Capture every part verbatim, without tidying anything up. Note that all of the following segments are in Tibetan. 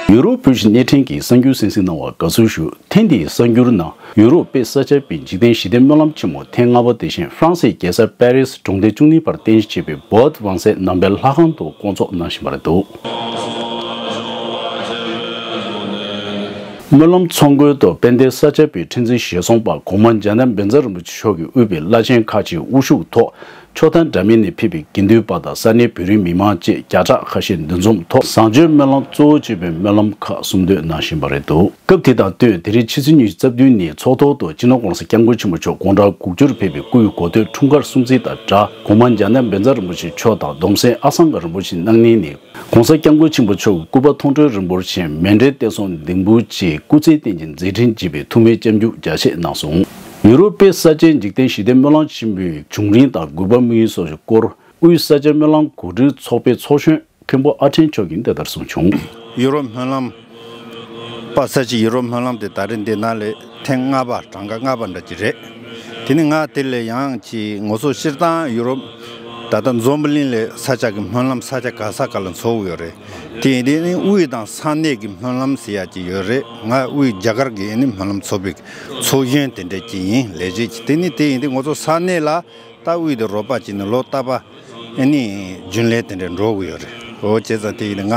ཡུ་རོབ་བོད་ཀྱི་གནས་ཕྲན་གྱི་གསར་འགྱུར་གསན་གཟིགས་གནང་བར་དགའ་བསུ་ཞུ། ཐེངས་འདིའི་གསར་འགྱུར་ནང་ཡུ་རོབ་དཔེ་ས་ཆ་པའི་འཇིག་རྟེན་ཞི་བདེ་སྨོན་ལམ་ཆེན་མོ་ཐེངས་ལྔ་པ་དེ་བཞིན་ཧྥ་རན་སིའི་རྒྱལ་ས་པེ་རིས་གྲོང་སྡེ་བཅུ་གཉིས་པར་རྟེན་གཞི་བྱས་པའི་བྷོ་ཨད་ཝང་སའི་ནང་པའི་ལྷ་ཁང་དུ་བསྐོང་ཚོགས་གནང་བཞིན་པ་རེད་འདུག་སྨོན་ལམ་ཚོགས་མགོན་དུ་དཔལ་ལྡན་ས་སྐྱ་པའི་ཁྲི་འཛིན་ཞེ་ཚོང་པ་གོང་མ་འཇམ་དབྱངས་བཛྲ་རིན་པོ་ཆེ་མཆོག་གིས་དབུས་པའི་བླ་ཆེན་ཁག་ཅིག་དབུ་བཞུགས་ཐོག་ཕྱོགས་མཐའ་འདྲ་མིན་ནས་ཕེབས་པའི་དགེ་འདུན་པ་དང་ས་གནས་བོད་རིགས་མི་མང་བཅས་བརྒྱ་ཕྲག་ཁ་ཤས་འདུ་འཛོམས་ཐོག་བཟང་སྤྱོད་སྨོན་ལམ་གཙོ་བོ་བྱས་པའི་སྨོན་ལམ་ཁག་གསུང་འདོན་གནང་བཞིན་པ་རེད་འདུག་སྐབས་དེ་དང་བསྟུན་དེ་རིང་ཕྱི་ཚེས་ཉི་ཤུ་རྩ་བདུན་ཉིན་ཚོགས་ཐོག་ཏུ་སྤྱི་ནོར་༸གོང་ས་༸སྐྱབས་མགོན་ཆེན་པོ་མཆོག་དགུང་གྲངས་དགུ་བཅུར་ཕེབས་པའི་སྐུའི་གོ་སྟོན་འཁྲུངས་སྐར་སྲུང་བརྩི་དང་སྦྲགས་གོང་མ་འཇམ་དབྱངས་བཛྲ་རིན་པོ་ཆེ་མཆོག་དང་སྡོམ་སེང་ཨ་སངྒ་རིན་པོ་ཆེ་གནང་སྙིང་ནས་༸གོང་ས་༸སྐྱབས་མགོན་ཆེན་པོ་མཆོག་གི་སྐུ་པར་མཐོང་གྲོལ་རིམ་སྤོར་ཆེན་མཎྜལ་གཏེར་སྲུང་ལྡེམ་བུ་བཅས་སྐུ་ཚེ་བརྟན་ཅིང་མཛད་འཕྲིན་རྒྱས་པའི་ཐུགས་སྨོན་སྐྱབས་འཇུག་རྒྱ་ཆེ་གནང་སོང་། ཡུ་རོབ་པའི་ས་ཆའི་འཇིག་རྟེན་ཞི་བདེ་སྨོན་ལམ་ཆེན་མོའི་བྱུང་རིམ་དང་དགོས་པ་དམིགས་ཡུལ་སོགས་ཀྱི་སྐོར་དབུས་ས་ཆ་སྨོན་ལམ་གོ་སྒྲིག་ཚོགས་པའི་ཚོགས་གཞོན་མཁན་པོ་ཨ་ཕྲན་མཆོག་གིས་འདི་ལྟར་གསུངས་བྱུང་། ཡུ་རོབ་སྨོན་ལམ། པ་ས་ཆའི་ཡུ་རོབ་སྨོན་ལམ་དེ་ད་རེས་འདི་ནང་ལས་ཐེངས་ལྔ་པ་གྲངས་ཀ་ལྔ་པ་འདྲ་ཅིག་རེད། དེ་ནི་ང་དེ་ལས་ཡང་ཅིག་ངོ་སོ་སྤྱིར་བཏང་ཡུ་རོབ་ད་ལྟ་འཛམ་བུ་གླིང་ལས་ས་ཆ་གི་སྨོན་ལམ་ས་ཆ་ག་ས་ག་ལ་ཚོགས་ཡོད་རེད། དེ་ཡིན་དུས་ནི་དབུས་དང་ས་གནས་ཀྱི་སྨོན་ལམ་ཟེར་ཡ་ཅིག་ཡོད་རེད། ང་དབུས་རྒྱ་གར་གྱི་ནི་སྨོན་ལམ་ཚོགས་པའི་ཚོགས་གཞོན་དེ་འདྲ་ཅིག་ཡིན། ལས་བྱེད་ཅིག་དེ་ནི་དེ་ཡིན་དུས་ང་ཚོ་ས་གནས་ལ་ད་དབུས་དེ་རོགས་པ་བྱས་ནས་ལོ་རྟག་པ་ཨ་ནི་རྒྱུན་ལས་དེ་འདྲ་འགྲོ་གི་ཡོད་རེད། འོ་བྱས་ཙང་དེ་ཡིན་ན་ང་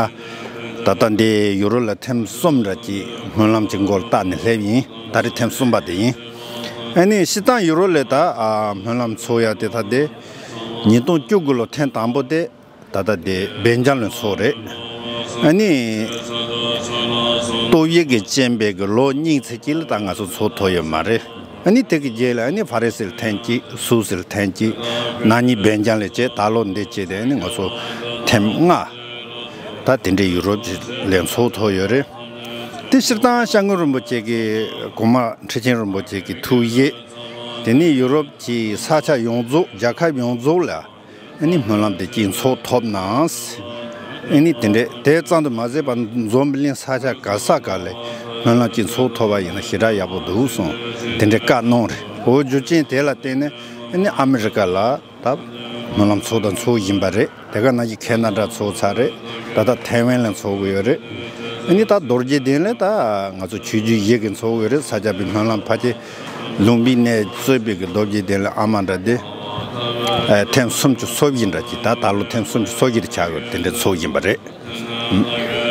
ད་ལྟ་འདི་ཡུ་རོབ་ལ་ཐེངས་གསུམ་འདྲ་ཅིག་སྨོན་ལམ་གྱི་མགོ་ལ་བཏགས་ནས་སླེབས་ཡིན། ད་རེས་ཐེངས་གསུམ་པ་དེ་ཡིན། ཨ་ནི་སྤྱིར་བཏང་ཡུ་རོབ་ལ་ད་ཨ་སྨོན་ལམ་ཚོགས་ཡ་དེ་ད་དེ་ཉིས་སྟོང་བཅུ་དགུ་ལོ་ཐེངས་དང་པོ་དེ་ད་ལྟ་དེ་སྦེལ་ཇམ་ལ་ཚོགས་རེད། ཨ་ནི་ཏོག་དབྱིབས་ཀྱི་རྐྱེན་པས་གི་ལོ་གཉིས་ཚེ་གཅིག་ལ་ད་ང་ཚོ་ཚོགས་ཐུབ་ཡོད་མ་རེད། ཨ་ནི་དེ་གི་རྗེས་ལ་ཨ་ནི་ཧྥ་རན་སི་ལ་ཐེངས་གཅིག་སུད་སི་ལ་ཐེངས་གཅིག་ན་ནིང་སྦེལ་ཇམ་ལ་བྱས། ད་ལོ་འདི་བྱས་ཏེ་ཨ་ནི་ང་ཚོ་ཐེངས་ལྔ་ད་དེ་འདྲའི་ཡུ་རོབ་ཀྱི་ལ་ཚོགས་ཐུབ་ཡོད་རེད། དེ་སྤྱིར་བཏང་སྐྱབས་མགོན་རིན་པོ་ཆེ་གི་གོང་མ་ཁྲི་ཆེན་རིན་པོ་ཆེ་གི་ཐུགས་བཞེད་དེ་ནི་ཡུ་རོབ་ཀྱི་ས་ཆ་ཡོངས་རྫོགས་རྒྱལ་ཁབ་ཡོངས་རྫོགས་ལ་ཨ་ནི་སྨོན་ལམ་དེ་གཅིག་ཚོགས་ཐུབ་ན། ཨ་ནི་དེ་འདྲས་དེ་ཙམ་དུ་མ་ཟད་པར་འཛམ་བུ་གླིང་ས་ཆ་ག་ས་ག་ལ་སྨོན་ལམ་གཅིག་ཚོགས་ཐུབ་པ་ཡིན་ན་ཞེ་དྲག་ཡག་པོ་འདུག་གསུངས། དེ་འདྲས་བཀའ་གནང་རེད། འོ་རྒྱུ་རྐྱེན་དེ་ལ་བརྟེན་ནས་ཨ་ནི་ཨ་མི་རི་ཀ་ལ་ད་སྨོན་ལམ་ཚོགས་དང་ཚོགས་བཞིན་པ་རེད། དེ་ག་ནང་བཞིན་ཁེ་ན་ཌ་ཚོགས་ཚར་རེད། ད་ལྟ་ཐའེ་ཝན་ལ་ཚོགས་ཀྱི་ཡོད་རེད། ཨ་ནི་ད་རྡོ་རྗེ་གདན་ལ་ད་ང་ཚོ་ཆོས་བརྒྱུད་བཞི་གི་ཚོགས་ཀྱི་ཡོད་རེད། ས་སྐྱ་པའི་སྨོན་ལམ་ཕལ་ཆེར་ལུམ་བི་ནི་གཙོས་པའི་གི་རྡོ་རྗེ་གདན་ལ་ཨ་མ་འདྲ་དེ་ཨ་ཐེངས་སུམ་ཅུ་སོ་བཞི་འདྲ་ཅིག་ད་ད་ལོ་ཐེངས་སུམ་ཅུ་སོ་བཞི་རེ་ཆགས་ཡོད། དེ་འདྲ་ཚོགས་བཞིན་པ་རེད།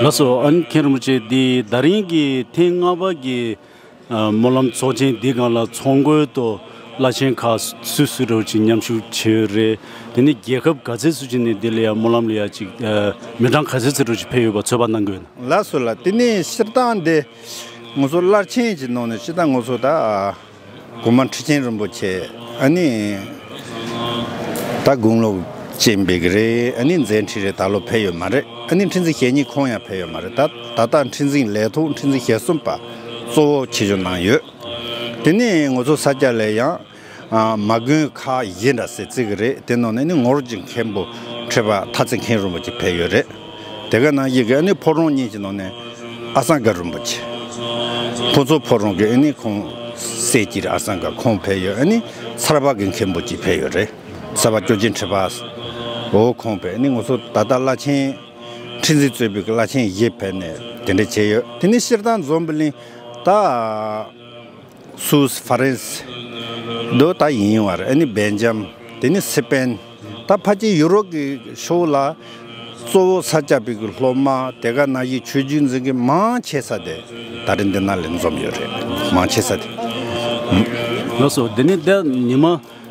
ལགས་སོ། ཨ་ནི་མཁན་རིན་པོ་ཆེ་འདི་ད་རིང་གི་ཐེངས་ལྔ་པ་གི་ཨ་སྨོན་ལམ་ཚོགས་ཆེན་འདི་སྒང་ལ་ཚོགས་མགོན་དུ་བླ་ཆེན་ཁག་སུ་སུ་རེ་ཅིག་མཉམ་ཞུགས་བྱས་ཡོད་རེད། དེ་ནི་རྒྱལ་ཁབ་ག་ཚད་སུ་ཅིག་ནས་འདི་ལ་ཡ་སྨོན་ལམ་ལ་ཡ་ཅིག་ཨ་མི་གྲངས་ག་ཚད་ཙམ་རེ་ཅིག་ཕེབས་ཡོད་པ་ཚོད་དཔག་གནང་གི་ཡོད་ན། ལགས་སོ་ལགས། དེ་ནི་སྤྱིར་བཏང་འདི་ང་ཚོ་བླ་ཆེན་གྱི་ནང་ནས་སྤྱིར་བཏང་ང་ཚོ་ད་གོང་མ་ཁྲི་ཆེན་རིན་པོ་ཆེ་ཨ་ནི་ད་དགུང་ལོ་ཅན་པའི་གི་རེད། ཨ་ནི་མཛད་འཕྲིན་རེད། ད་ལོ་ཕེབས་ཡོད་མ་རེད། ཨ་ནི་ཁྲི་འཛིན་ཞེ་གཉིས་ཁོང་ཡང་ཕེབས་ཡོད་མ་རེད། ད་ད་ལྟ་ཁྲི་འཛིན་ལས་ཐོག་ཁྲི་འཛིན་ཞེ་གསུམ་པ་གཙོ་བོ་ཆེ་ཤོས་གནང་ཡོད། དེ་ནས་ང་ཚོ་ས་སྐྱ་ལ་ཡང་ཨ་མ་དགོན་ཁག་བཞི་འདྲ་ཟེར་བརྩི་གི་རེད། དེ་ནང་ནས་ནི་ངོར་གྱི་མཁན་པོ་ཁྲི་པ་ཐ་ཚིག་མཁན་རིན་པོ་ཆེ་ཕེབས་ཡོད་རེད། དེ་ག་ནང་བཞིན་གྱི་ཨ་ནི་ཕོ་བྲང་གཉིས་ཀྱི་ནང་ནས་ཨ་སངྒ་རིན་པོ་ཆེ། ཕུན་ཚོགས་ཕོ་བྲང་གི་ཨ་ནི་ཁོང་སྲས་ཀྱི་ཨ་སངྒ་ཁོང་ཕེབས་ཡོད། ཨ་ནི་ཚར་པ་གི་མཁན་པོ་གཅིག་ཕེབས་ཡོད་རེད། ཚར་པ་སྐྱོར་ཅན་ཁྲི་པ་འོ་ཁོང་ཕེབས། ཨ་ནི་ང་ཚོ་ད་ལྟ་བླ་ཆེན་ཁྲི་འཛིན་གཙོས་པའི་བླ་ཆེན་བཞི་ཕེབས་ནས་དེ་འདྲ་བྱས་ཡོད། དེ་ནི་སྤྱིར་བཏང་འཛམ་བུ་གླིང་ད་སུད་སི་ཧྥ་རན་སི་འདི་ད་ཡིན་བར། ཨ་ནི་སྦེལ་ཇམ། དེ་ནི་སི་པན། ད་ཕལ་ཆེར་ཡུ་རོབ་ཀྱི་ཕྱོགས་ལ་གཙོ་བོ་ས་སྐྱ་པའི་གི་སློབ་མ་དེ་ག་ནང་བཞིན་ཆོས་བརྒྱུད་འཛིན་མཁན་མང་ཆེ་ས་དེ་ད་རེས་འདི་ནང་ལ་འཛོམས་ཡོད་རེད། མང་ཆེ་ས་དེ། ལགས་སོ། དེ་ནི་ད་ཉི་མ་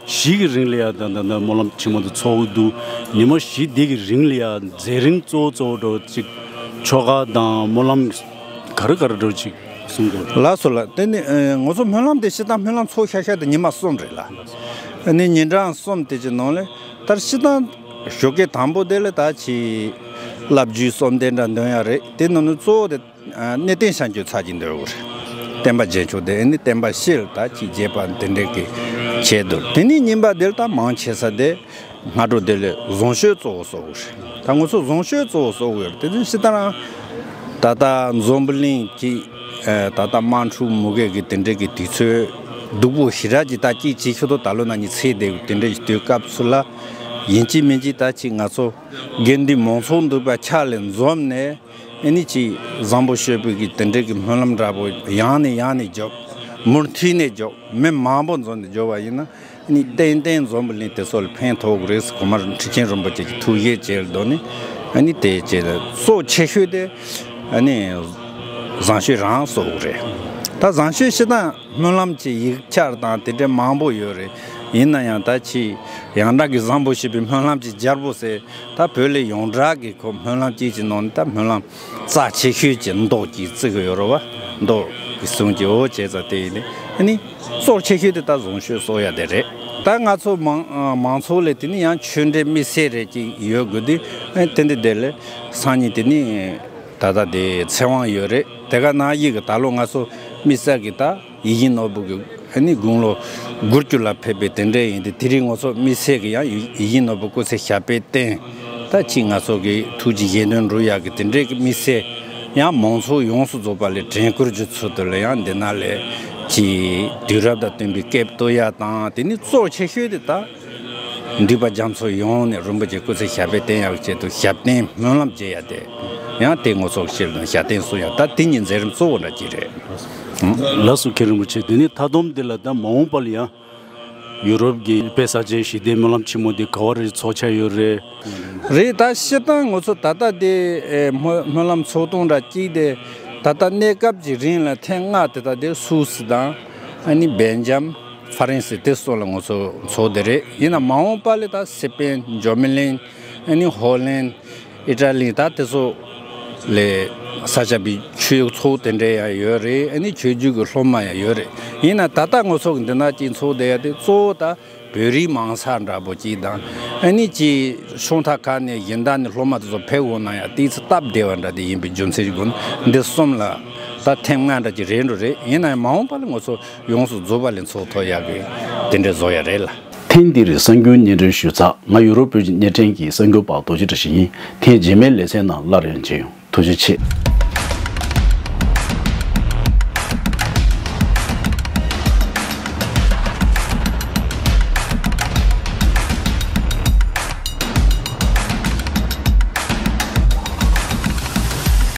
བཞི་གི་རིང་ལ་ཡ་ད་ད་ད་སྨོན་ལམ་ཆེན་མོ་དེ་ཚོགས་འདུག་ཉི་མ་བཞི་དེ་གི་རིང་ལ་ཡ་མཛད་རིམ་གཙོ་བོ་གཙོ་བོ་འདྲ་ཅིག་ཆོ་ག་དང་སྨོན་ལམ་ག་རེ་ག་རེ་འདྲ་ཅིག་གསུང་དགོས། ལགས་སོ་ལགས། དེ་ནི་ཨ་ང་ཚོ་སྨོན་ལམ་དེ་སྤྱིར་བཏང་སྨོན་ལམ་ཚོགས་ཤག་ཤག་དེ་ཉི་མ་གསུམ་རེད་ལགས། ཨ་ནི་ཉིན་གྲངས་གསུམ་དེ་གི་ནང་ལ་ད་སྤྱིར་བཏང་ཞོགས་ཀའི་དང་པོ་དེ་ལ་ད་ཅིག་བླ་བརྒྱུད་གསུམ་ལྡན་འདྲ་འདོན་ཡ་རེད། དེ་ནང་ནས་གཙོ་བོ་དེ་ཨ་གནས་བརྟན་བྱམས་མགོན་ཚར་གཅིག་འདོན་དགོས་རེད། བསྟན་པ་རྒྱས་མཆོག་དེ་ཨ་ནི་བསྟན་པ་སྤྱི་ལ་ད་ཅིག་རྒྱས་པ་དེ་འདྲ་གི་ཆེད་དུ། དེ་ནས་གཉིས་པ་དེ་ལ་ད་མང་ཆེ་ས་དེ་སྔ་དྲོ་དེ་ལ་བཟང་སྤྱོད་གཙོ་བོ་གསོག་དགོས་རེད། ད་ང་ཚོ་བཟང་སྤྱོད་གཙོ་བོ་གསོག་དགོས་རེད། དེ་ཚོ་སྤྱིར་བཏང་ད་ལྟ་འཛམ་བུ་གླིང་གི་ཨ་ད་ལྟ་དམག་འཁྲུག་མུ་གེ་གི་དེ་འདྲ་གི་དུས་ཚོད་སྡུག་པོ་ཞེ་དྲག་ཅིག་ད་ཅིག་ཅིག་ཤོད་དོ། ད་ལོ་ན་ནིང་ཚེས་དེ་དེ་འདྲ་གི་དུས་སྐབས་སུ་ལ་ཡིན་གཅིག་མིན་གཅིག་ད་ཅིག་ང་ཚོ་དགེ་འདུན་མང་ཚོགས་འདུས་པ་ཆ་ལས་འཛོམས་ནས་ ཨ་ནི་ཅིག་བཟང་པོ་ཤོད་པའི་གི་དེ་འདྲའི་གི་སྨོན་ལམ་འདྲ་པོ་ཡང་ནས་ཡང་ནས་རྒྱོབ། མུ་མཐུད་ནས་རྒྱོབ། མི་མང་པོ་འཛོམས་ནས་རྒྱོབ་པ་ཡིན་ན། ཨ་ནི་ཏན་ཏན་འཛོམས་པ་ལས་དེ་ཚོ་ལ་ཕན་ཐོགས་གི་རེད། གོང་མ་ཁྲི་ཆེན་རིན་པོ་ཆེ་གི་ཐུགས་བཞེད་བྱས་ལ་དོ་ནི། ཨ་ནི་དེ་བྱས་ལ་གཙོ་ཆེ་ཤོས་དེ་ཨ་ནི་བཟང་སྤྱོད་རང་གསོག་གི་རེད། ད་བཟང་སྤྱོད་སྤྱི་དང་སྨོན་ལམ་གྱི་ཡིག་ཆ་དང་དེ་འདྲ་མང་པོ་ཡོད་རེད། ཡིན་ན་ཡང་ད་ཅིག་ཡང་དག་གི་བཟང་པོ་ཞེས་པའི་སྨོན་ལམ་གྱི་རྒྱལ་པོ་ཟེར། ད་བོད་ལ་ཡོངས་གྲགས་ཀྱི་ཁོ་སྨོན་ལམ་གཅིག་གི་ནང་ནས་ད་སྨོན་ལམ་རྩ་ཆེ་ཤོས་ཀྱི་མདོ་གཅིག་བརྩི་གི་ཡོད་རེད་བ། མདོ་གི་གསུང་གི་འོ་བྱས་ཙང་དེ་ཡིན་ནི། ཨ་ནི་གཙོ་ཆེ་ཤོས་དེ་ད་བཟང་སྤྱོད་གསོག་ཡ་དེ་རེད། ད་ང་ཚོ་མང་མང་ཚོགས་ལ་དེ་ནི་ཡང་ཆོས་འབྲེལ་དམིགས་བསལ་རེ་གཅིག་ཡོད་དགོས་དུས། ཨ་དེ་འདི་དེ་ལ་སང་ཉིན་དེ་ནི་ད་ལྟ་དེ་ཚེ་དབང་ཡོད་རེད། དེ་ག་ནང་བཞིན་གི་ད་ལོ་ང་ཚོ་དམིགས་བསལ་གི་ད་ཡིད་བཞིན་ནོར་བུ་གི་ཨ་ནི་དགུང་ལོ་དགུ་བཅུ་ལ་ཕེབས་པའི་དེ་འདྲ་ཡིན་ཏེ། དེ་རིང་ང་ཚོ་དམིགས་བསལ་གི་ཡང་ཡིད་བཞིན་ནོར་བུ་སྐུ་ཚེ་ཞབས་པད་བརྟན། ད་ཅིག་ང་ཚོ་གི་ཐུགས་ཀྱི་བཞེད་དོན་འགྲུབ་ཡག་གི་དེ་འདྲའི་གི་དམིགས་བསལ་ཡང་མང་ཚོགས་ཡོངས་སུ་རྫོགས་པ་ལ་དྲན་སྐུལ་གྱི་ཚུལ་དུ་ལ་ཡང་འདི་ན་ལས་ཀྱི་དུས་རབས་དང་བསྟུན་པའི་སྐད་གཏོང་ཡ་དང་། དེ་ནི་གཙོ་ཆེ་ཤོས་དེ་ད་འདུས་པ་རྒྱ་མཚོ་ཡོངས་ནས་རིན་པོ་ཆེ་སྐུ་ཚེ་ཞབས་པད་བརྟན་ཡག་ཆེད་དུ་ཞབས་བརྟན་སྨོན་ལམ་བརྗེ་ཡ་དེ། ཡང་དེ་ངོ་ཚོགས་ཤིག་ལ་ཞབས་བརྟན་གསུང་ཡ་ད་དེ་ཉིད་མཛད་རིམ་གཙོ་བོ་འདྲ་ཅིག་རེད། ལགས་སོ། མཁན་རིན་པོ་ཆེ། དེ་ནི་མཐའ་སྡོམ་འདི་ལ་ད་མ་འོངས་པ་ལ་ཡང་ཡུ་རོབ་ཀྱི་དཔལ་ས་ཆེན་ཞི་བདེའི་སྨོན་ལམ་ཆེན་མོ་འདི་ག་བ་རེ་ཚོགས་འཆར་ཡོད་རེད། རེད། ད་སྤྱིར་བཏང་ང་ཚོ་ད་ལྟ་དེ་ཨེ་སྨོན་སྨོན་ལམ་ཚོགས་ཐེངས་འདྲ་གཅིག་དེ་ད་ལྟ་གནས་སྐབས་ཀྱི་རིང་ལ་ཐེངས་ལྔ་དེ་ད་དེ་སུད་སི་དང་ཨ་ནི་སྦེལ་ཇམ། ཧྥ་རན་སི་དེ་སོགས་ལ་ང་ཚོ་ཚོགས་དེ་རེད། ཡིན་ན་མ་འོངས་པ་ལ་ད་སི་པེན། འཇར་མ་ནི། ཨ་ནི་ཧོ་ལན། ཨི་ཊ་ལི། ད་དེ་ཚོ་ལས་ས་སྐྱ་པའི་ཆོས་ཚོགས་དེ་འདྲ་ཡང་ཡོད་རེད། ཨ་ནི་ཆོས་བརྒྱུད་ཀྱི་སློབ་མ་ཡང་ཡོད་རེད། ཡིན་ན་ད་ལྟ་ང་ཚོ་གི་འདི་ན་ཅིག་ཚོགས་བསྡད་ཡ་དེ་གཙོ་བོ་ད་བོད་རིགས་མང་ཚོགས་འདྲ་པོ་ཅིག་དང་། ཨ་ནི་ཅིག་ཕྱོགས་མཐའ་ཁག་ནས་གཞན་དག་ནས་སློབ་མ་དེ་ཚོ་ཕེབས་འོང་ན་ཡང་ཏོག་ཙམ་སྟབས་བདེ་བ་འདྲ་དེ་ཡིན་པའི་རྒྱུ་མཚན་གྱི་སྒོ་ནས་འདི་གསུམ་ལ་ད་ཐེངས་ལྔ་འདྲ་ཅིག་རེད་འགྲོ་རེད། ཡིན་ན་ཡང་མ་འོངས་པ་ལ་ང་ཚོ་ཡོངས་སུ་རྫོགས་པ་ལ་ཚོགས་ཐུབ་ཡག་གི་དེ་འདྲ་བཟོ་ཡ་རེད་ལ། ཐེངས་འདིར་གསར་འགྱུར་སྙན་སྒྲོན་ཞུ་ཚར། ང་ཡུ་རོབ་བོད་ཀྱི་བརྙན་འཕྲིན་གྱི་གསར་འགྱུར་པ་རྡོ་རྗེ་བཀྲ་ཤིས་ཡིན། ཐེངས་རྗེས་མའི་ལེ་ཚན་ནང་སླར་ཡང་མཇལ་ཡོང་། ཐུགས་རྗེ་ཆེ།